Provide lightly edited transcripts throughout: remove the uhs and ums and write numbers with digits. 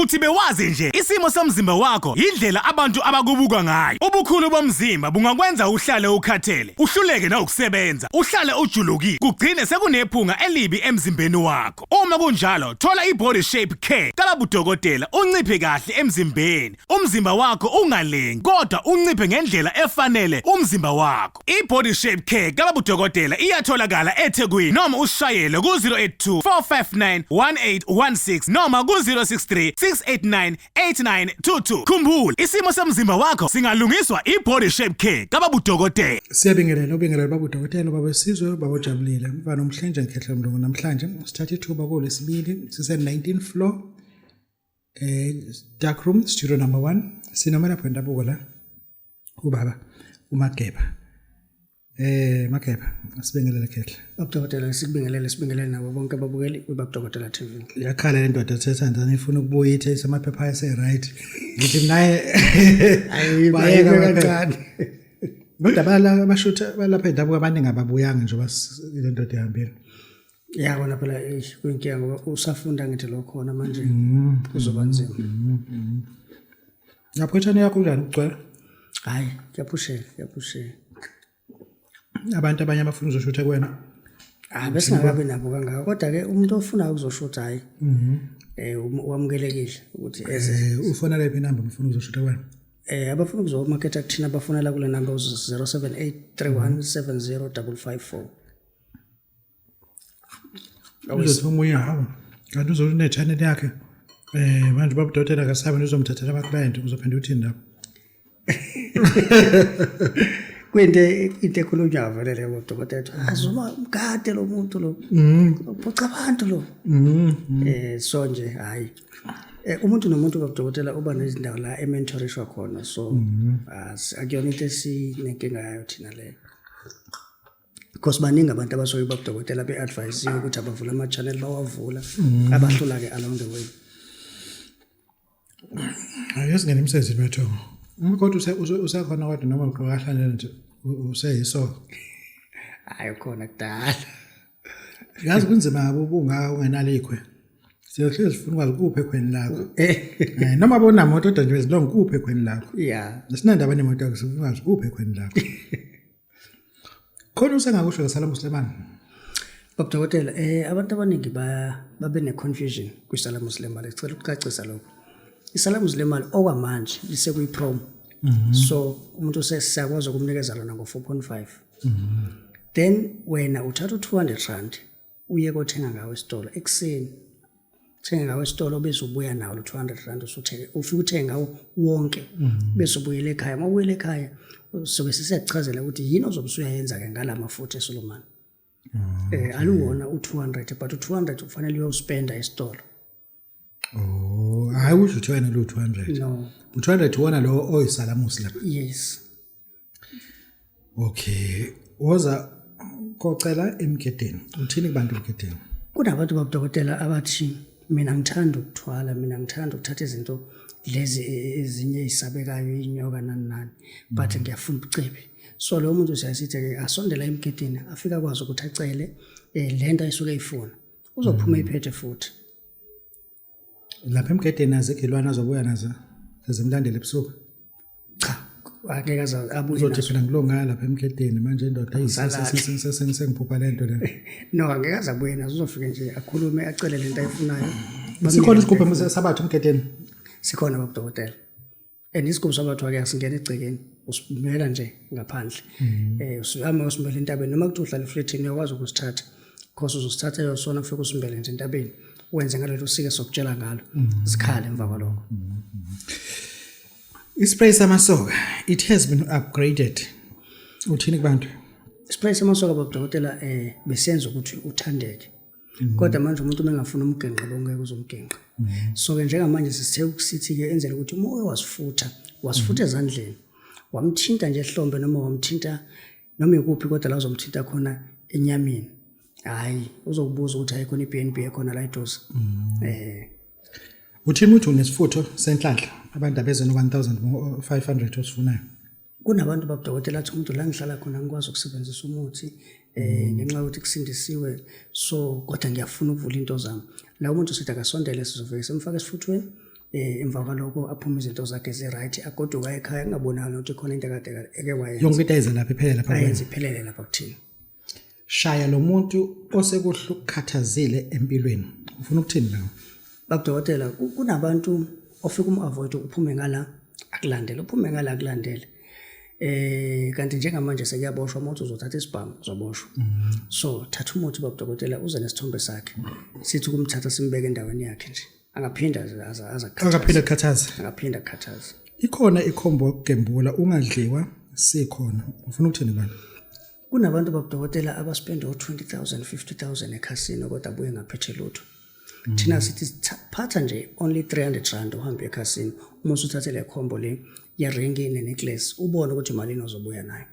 Uthi bewazi nje isimo somzimba wakho yindlela abantu abakubuka ngayo. Ubukhulu bomzimba bungakwenza uhlale ukhathele, uhluleke nawukusebenza, uhlale ujulukile, kugcine sekunephunga elibi emzimbeni wakho. Uma kunjalo, thola i-Body Shape Care kalabudokotela unciphe kahle emzimbeni. Umzimba wakho ungalengi kodwa unciphe ngendlela efanele umzimba wakho. I-Body Shape Care kalabudokotela iyatholakala eThekwini noma usishayele ku-082 459 1816 noma ku-063 689 8922. Khumbula, isimo somzimba wakho singalungiswa i-Body Shape Care kababudokotela. Siyabingelela ubingelela baba udokotela baba wesizwe baba ojabulile mfana omhlenje ngikhehla mlungu namhlanje sithatha ithuba kulesibili sise 19 floor dark room studio number 1 sinomelaphi wendabuko la ubaba uMageba. Mageba, asibingelele khehla. Babudokotela sikubingelele sibingelele nabo bonke ababukeli kwiBabudokotela TV. Yakhala le ndoda ethethandana ifuna ukubuya ithe isemaphepha ese right. Ngithi naye bayeka kancane. Kodwa bala abashutha balapha endabuko abaningi ababuyanga njengoba le ndoda ihambile. Ya kona phela eish kuyinkinga ngoba usafunda ngithi lo khona manje kuzoba nzima. Lapho ithane yakho kunjani kugcwele? Hayi kuyaphusheka kuyaphusheka. Abantu abanye abafuna uzoshutha kuwena. Ah besingakabi nabo kangaka kodwa ke umuntu ofuna ukuzoshutha hayi. Wamukelekile ukuthi eze. Ufona lephi inamba ufuna ukuzoshutha kuwena? Abafuna ukuzomaketha kuthina bafonela kule number 0783170554. Uzothi omunye hawu kanti uzothi une-channel yakhe manje ubaba udokotela akasabi uzomthathela ama-client uzophinde uthini lapho? Kuyinto into ekhulunywayo vele leyo dokotela azuma mgade lo muntu lo uphuca abantu lo so nje hayi umuntu nomuntu babudokotela uba nezindawo la ementorishwa khona so akuyona into esinenkinga yayo thina leyo because baningi abantu abasuke babudokotela be-advisiwe ukuthi abavule ama-channel bawavula abahlula-ke along the way. Ake singene emsebenzini wethu. Kodwa usekhona kodwa noma ugqoka kahlanje nje useyiso. Hayi ukhona kudala. Yazi kunzima kabi ubungaka ungenalo ikhwe. Siyohlezi sifuna ukwazi kuphi ekhweni lakho. Noma bonamoto kodwa nje zilonge kuphi ekhweni lakho. Yeah. Asinandaba nemoto yakho sifuna ukwazi kuphi ekhweni lakho. Khona usengakusho ngesalamusi lemali. Baba Dokotela, abantu abaningi babe ne-confusion kwisalamusi lemali. Sicela ukucacisa lokho. Isalamusi lemali okwamanje lisekuyi-promo. So umuntu sesiyakwazi ukumnikeza lona ngo-4.5. Then wena uthatha u-200 rand uye kothenga ngawo esitolo ekuseni. Uthenga ngawo esitolo bese ubuya nawo lo 200 rand usuthenge ufike uthenge ngawo wonke bese ubuyela ekhaya. Uma ubuyela ekhaya sobe sesiyakuchazela ukuthi yini ozobe usuyayenza-ke ngala mafutha eSolomane. Aluwona u-200 but u-200 ufanele uyospenda esitolo. Oh, hayi usho ukuthi wena lo 200. No. U200 wona lo oyisalamusi lapha. Yes. Okay. Woza kocela emgedeni. Uthini kubantu emgedeni? Kunabantu babudokotela abathi mina ngithanda ukuthwala, mina ngithanda ukuthatha izinto lezi ezinye ezisabekayo inyoka nani nani, but ngiyafuna ubucebi. So lo muntu siyasithi ke asondela emgedeni afika akwazi ukuthi acele lento ayisuke eyifuna. Uzophuma iphethe futhi. Lapha emgedeni azikho ilwane azobuya nazo sezimlandela ebusuku. Cha, angeke aze abuye Uzothi nazo. phela ngilonga lapha emgedeni manje indoda sengiphupha le nto le. No, angeke aze abuye nazo uzofike nje akhulume acele lento ayifunayo. Sikhona isigubhu sabathu emgedeni. Sikhona babudokotela. And isigubhu sabathu ake asingena egcekeni usimela nje ngaphandle. Usihamba usimela entabeni noma kuthiwa uhlala efletini uyakwazi ukusithatha. Because uzosithatha yosona ufike usimbele nje entabeni. Wenze ngalelo sike sokutshela ngalo. Sikhale emva kwalokho. Ispray samasoka it has been upgraded. Uthini kubantu? Ispray samasoka babudokotela besenza ukuthi uthandeke. Kodwa manje umuntu uma engafuna umgenqa bongeke uzomgenqa. So ke njengamanje sisithe ukusithi ke enzela ukuthi uma uke wasifutha, wasifutha ezandleni. Wamthinta nje ehlombe noma wamthinta noma ikuphi kodwa la uzomthinta khona enyameni. Hayi, uzokubuza ukuthi ayikhona iBNB ekhona la eduze. Uthini uthi unesifutho senhlanhla abantu abeze no 1500 osifunayo. Kunabantu babudokotela athi umuntu la ngihlala khona ngikwazi ukusebenzisa umuthi ngenxa yokuthi kusindisiwe so kodwa ngiyafuna ukuvula into zami. La umuntu sithi akasondele sizofike simfake esifuthweni Emva kwalokho aphume izinto zakhe zi-right, agoduka ekhaya kungabonakali ukuthi khona into akade eke wayenza. Yonke into ayenze lapha iphelele lapha. Ayenze iphelele lapha kuthina. Shaya lo muntu osekuhlukhathazile empilweni. Ufuna ukuthini nawe? Babudokotela, kunabantu ofika umu-avoid, uphume ngala akulandele, uphume ngala akulandele. Kanti njengamanje sekuyaboshwa, umuntu uzothatha isibhamu uzoboshwa. So thatha umuthi babudokotela, uze nesithombe sakhe. Sithi ukumthatha simbeke endaweni yakhe nje. Angaphinda aza Angaphinda kukhathaze. Angaphinda akukhathaze. Ikhona ikhombo yokugembula ungadliwa sikhona. Ufuna ukuthini bani? Kunabantu babudokotela abaspenda o-20,000 50,000 ekhasino kodwa abuye ngaphethe lutho. Thina sithi phatha nje only 300 rand uhambe ekhasino, uma usuthathe le combo le ye-ring ne-necklace, ubone ukuthi malini ozobuya nayo.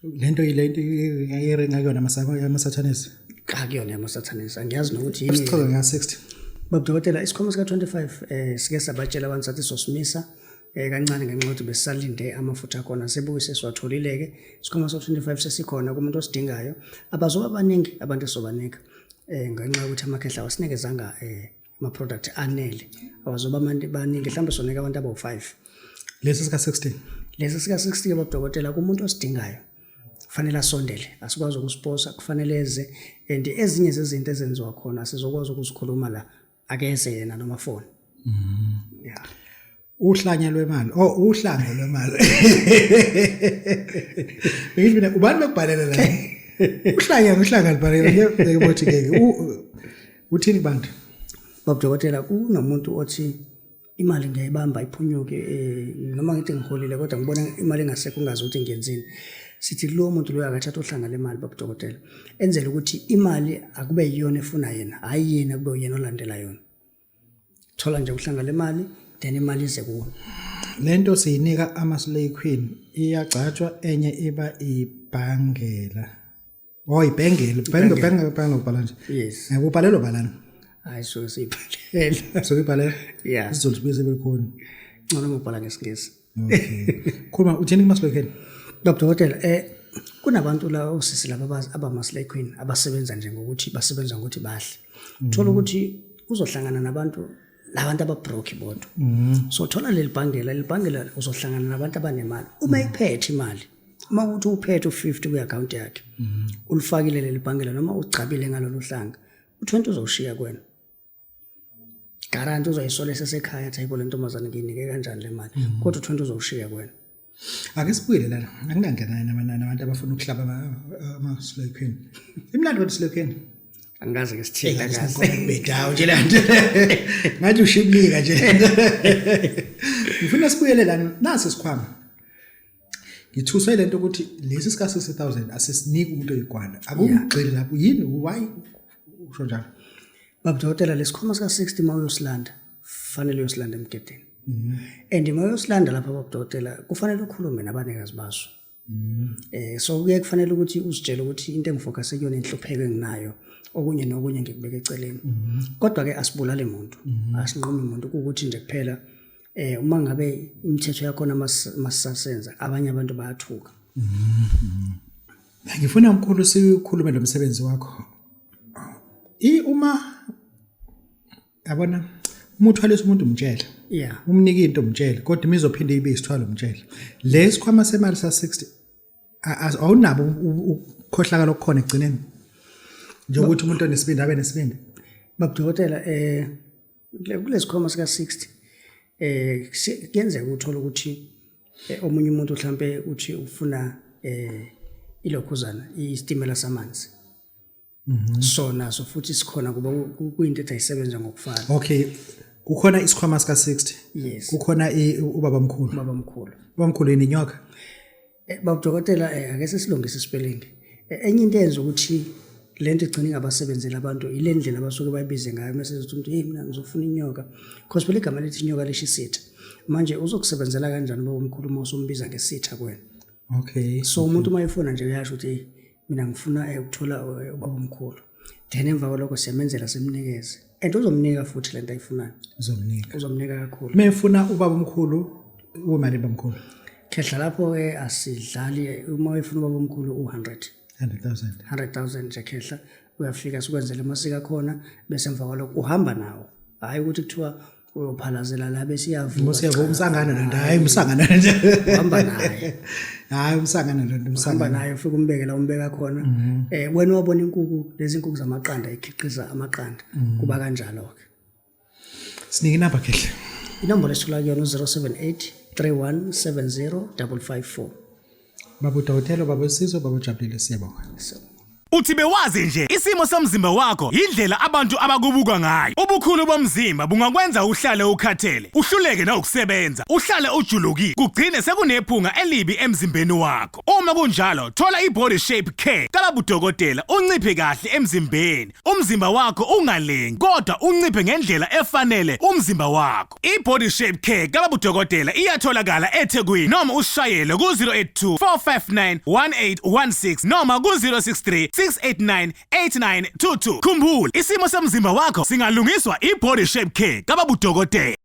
Lento yilento yayiringa kuyona amasathanisi. Akuyona yamasathanisi, angiyazi nokuthi yini. Sichaza nga 60. Babudokotela, isikhwama sika-25 sike sabatshela abantu sathi sosimisa kancane ngenxa yokuthi besisalinde amafutha akhona, sebuke sesiwatholile-ke. Isikhwama so-25 sesikhona kumuntu osidingayo. Abazoba baningi abantu esizobanika ngenxa yokuthi amakhehla awasinikezanga ama-product anele. Abazoba baningi, mhlawumbe sonika abantu abawu-5. Lesi sika 60. Lesi sika-60 babudokotela, kumuntu osidingayo kufanele asondele, asikwazi ukusiposa, kufanele eze, and ezinye zezinto ezenziwa khona sizokwazi ukuzikhuluma la, akeze yena noma phone. Yeah. Uhlanya lwemali. Oh, uhlango lwemali. Ngisho mina ubani bekubhalela la? Uhlanya uhlanga libhalela ngeke bothi ke. Uthini kubantu? Babudokotela, kunomuntu othi imali ngiyayibamba iphunyuke, noma ngithi ngiholile kodwa ngibona imali engasekho ungazi ukuthi ngiyenzini. Sithi kulowo muntu loyo akathatha uhlanga lemali babudokotela, enzele ukuthi imali akube yiyona efuna yena, hhayi yena kube uyena olandela yona. Thola nje uhlanga lemali, then imali ize kuwe. Lento siyinika ama-slay queen, iyagcatshwa, enye iba ibhangela. Oh, ibhengela, ibhengela, ibhengela, ibhengela ubhala nje. Yes. Ubhalelwa balana. Hayi, suke siyibhalela. Suke ibhalela? Yeah. isiZulu sibuye sibe lukhuni. Ngcono ngobhala ngesiNgisi. Okay. Khuluma, uthini kuma-slay queen? Babudokotela, kunabantu la osisi laba abama-slay queen abasebenza nje ngokuthi basebenza ngokuthi bahle. Thola ukuthi uzohlangana nabantu labantu ababroke bodwa. So thola leli bhangela, leli bhangela uzohlangana nabantu abanemali. Uma iphethe imali, uma uthi uphethe u50 kwi-account yakhe, ulifakile leli bhangela noma ugcabile ngalolu hlanga, u20 uzowushiya kuwena. Guarantee uzoyisola esesekhaya athi hayibo le ntombazane ngiyinike kanjani le mali, kodwa u20 uzowushiya kuwena. Ake sibuyele lana. Anginangena nabantu abafuna ukuhlaba ama-slay queen. Imnandi kodwa slay queen. Angikaze ke sithile kahle. Bedawo nje lanto. Ngathi ushiblika nje. Ngifuna sibuyele lana nasi isikhwama. Ngithuswe lento ukuthi lesi sika 60,000 asisiniki umuntu oyigwala. Akumgxili lapho yini, why usho njalo? Babudokotela, lesikhwama sika 60 uma uyosilanda fanele uyosilanda emgedeni. And uma uyosilanda lapha babudokotela kufanele ukhulume nabanikazi baso. So kuye kufanele ukuthi uzitshele ukuthi into engifocus kuyona inhlupheko enginayo, okunye nokunye ngikubeka eceleni. Kodwa ke asibulale umuntu, asinqumi umuntu, ukuthi nje kuphela uma ngabe imithetho yakhona masisasenza abanye abantu bayathuka. Ngifuna mkhulu sikhulume lo msebenzi wakho. Uma yabona uma uthwalisa umuntu umtshele. Umnike into umtshele, kodwa imizophinde ibe isithwalo umtshele. Le sikhwama semali sa 60 awunabo ukukhohlakala okukhona egcineni. Njengokuthi umuntu onesibindi abe nesibindi. Babudokotela, kulesikhwama sika 60 kuyenzeka uthola ukuthi omunye umuntu mhlambe uthi ufuna ilokhuzana isitimela samanzi. So naso futhi sikhona kuba kuyinto ethi ayisebenza ngokufana. Okay, kukhona isikhwama sika 60. Yes. Kukhona ubaba mkhulu. Ubaba mkhulu. Ubaba mkhulu yini, inyoka? Babudokotela, ake sesilungise spelling. Enye into eyenza ukuthi lento igcine ingabasebenzeli abantu ile ndlela abasuke bayibize ngayo, mase uthi umuntu hey mina ngizofuna inyoka, because phela igama lithi inyoka lisho isitha. Manje uzokusebenzela kanjani ubaba omkhulu uma usumbiza ngesitha kuwena? Okay. So umuntu uma efuna nje uyasho ukuthi hey mina ngifuna ukuthola ubaba omkhulu, then emva kwalokho siyamenzela simnikeze, and uzomnika futhi lento ayifunayo. Uzomnika. Uzomnika kakhulu. Uma efuna ubaba omkhulu, umali bamkhulu. Khehla lapho ke asidlali, uma efuna ubaba omkhulu u100. 100,000. 100,000 nje khehla, uyafika sikwenzele amasiko akhona, bese emva kwalokho uhamba nawo. Hayi ukuthi kuthiwa Uyophalazela la bese iyavuka. Usiyavuka umsangano lento. Hayi, umsangano lento. Uhamba naye. Hayi, umsangano lento. Hamba Umsangano. naye, ufike umbeke la umbeka khona. Wena wabona inkukhu, lezi inkukhu zamaqanda ikhiqiza amaqanda, kuba kanjalo ke. Sinike inamba, Khehle. Inombolo esithola kuyona u-078 3170 554. Baba udokotela, baba uSizwe, baba ujabulile, siyabonga. So Uthi bewazi nje, isimo somzimba wakho indlela abantu abakubuka ngayo. Ubukhulu bomzimba bungakwenza uhlale ukhathele, uhluleke nawukusebenza, uhlale ujulukile, kugcine sekunephunga elibi emzimbeni wakho. Uma kunjalo, thola i-Body Shape Care kababa udokotela, unciphe kahle emzimbeni. Umzimba wakho ungalengi, kodwa unciphe ngendlela efanele umzimba wakho. I-Body Shape Care kababa udokotela iyatholakala eThekwini noma usishayele ku-082 459 1816 noma ku-063 689 8922. Khumbula, isimo somzimba wakho singalungiswa i-Body Shape Care kababa udokotela.